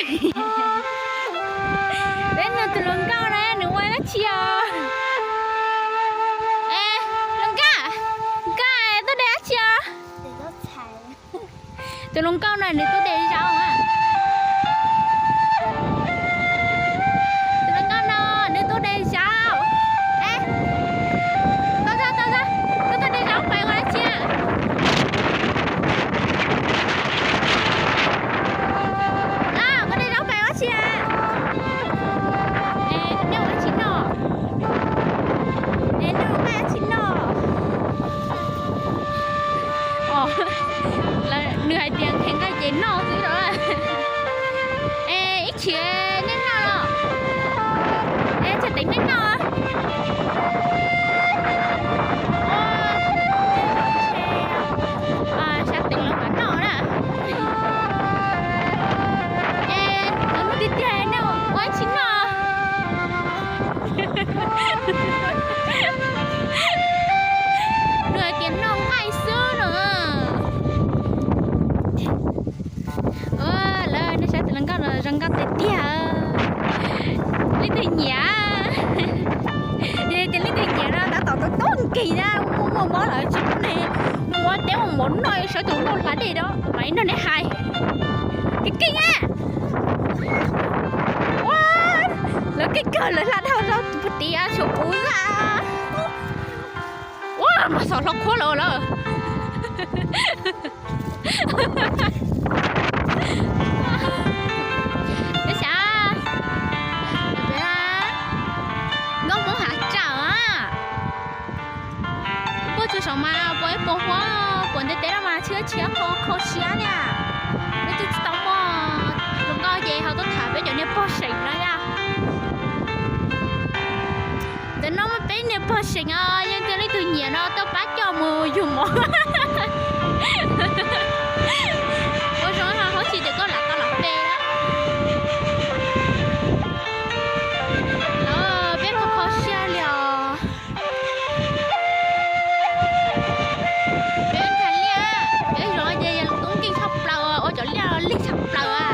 Peb nug tus hluas nkauj na nws ua dab tsi os. Es, hluas nkauj, koj tuaj de dab tsi os? Tus hluas nkauj no nws tuaj de zaub. Tus hluas nkauj no nws tuaj de zaub. Es, tau zog, tau zog, koj tuaj de zaub pais ua dab tsi? Koj de zaub pais ua dab tsi? Es, nej ua dab tsi noj? Es, nej ua dab tsi noj? Nws hais tias nqhis nqaij ces noj xwb los. Es ib chim nej noj los? Es tsam teev nej noj. Sab teev los mam noj na. Es lawv nug tiag tiag nej ua dab tsi noj? Nws hais tias noj nqaij xwb no. Lawv nej saib tus hluas nkauj no zoo nkauj tiag tiag. Leej twg nyiam? Yog tias leej twg nyiam no tab tom tau tub nkeeg na, muaj muaj mob lawm tsis pub ne, muaj mob teb ua mov noj sawv tus nkauj hlav dej da mas ib nrog nej hais. Keej keej a. Ua, lawv keej kawg lawv hla dhau rau tus pag tiv a tshuav kuv xwb. Ua, mas xom hlo qhuab lawm lawm. Peb xav nkauj Hmoob hav tsawm a. Puag tsuas saum mas puas ib puas huab puas ntev teb no mas tshiab tshiab kho kho siab tiag. Peb twb tsis tau muaj hluas nkauj ces ho tuaj tham peb cov niag pog seem no yom. Ntawm no muaj peb niag pog seem os, yog tias leej twg nyiam no tuaj pab coj mus yug mov. Ua zoo hauv tsis ces koj lam tau lam pe na. Lawv peb kho kho siab li os. Peb nrhiav liaj, peb zov ces yog tub nkeeg tshaj plaws, ua cov liaj lig tshaj plaws a.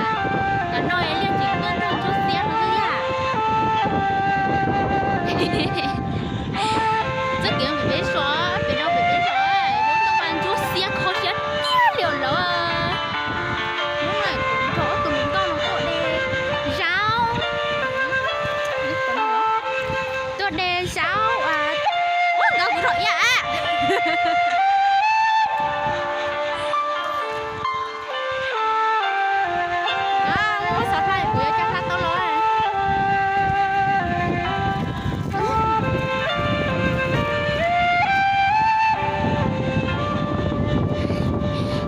Tam no liaj tsis tuaj ntsuab xiab no xwb yam. Txoj kev pem peb zov, pem no pem peb zov, yog tuaj mas ntsuab xiab kho siab tiag li lawm. Hnub no kuv nrog ob tug hluas nkauj no tuaj de zaub, tuaj de zaub, ua nkauj kuv rau iab. Muab xov hla kuv yuav coj hla tau los.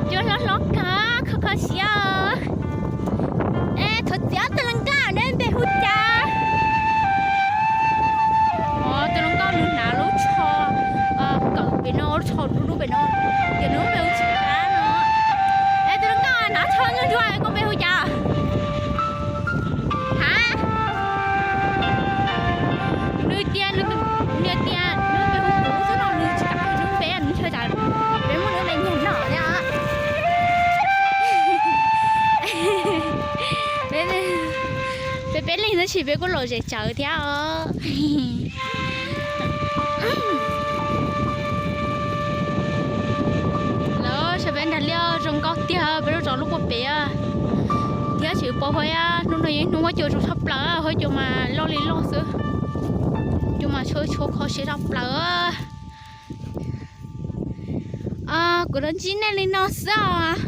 Cua hlob hlob kawg, kho kho siab. Es thov txim ob tug hluas nkauj, neb npe hu cas? Tus hluas nkauj nws hnav lub tsho kawm pem no, lub tsho dub dub pem no, ces nws lub npe hu tsis qab no. Es tus hluas nkauj hnav tsho ntsuag ntsuag, koj npe hu cas? Hav, nws tias, nws tias nws npe hu kuv xwb no, nws tsis kam hu nws npe, nws ntshaw tsam peb muab nws npe nyiag noj thiab. Peb peb leeg tab sis peb kuj lom zem tsawv thiab os. Lawv saib peb nrag liaj zoo nkauj tiag, peb lub zos lub puag pem thiab tsis pom huab. Hnub no yeej hnub huab cua zoo tshaj plaws, huab cua mas loj li loj xwb, cua mas tshuav tshuav kho siab tshaj plaws. Kuv los ntsib nej li no xwb os.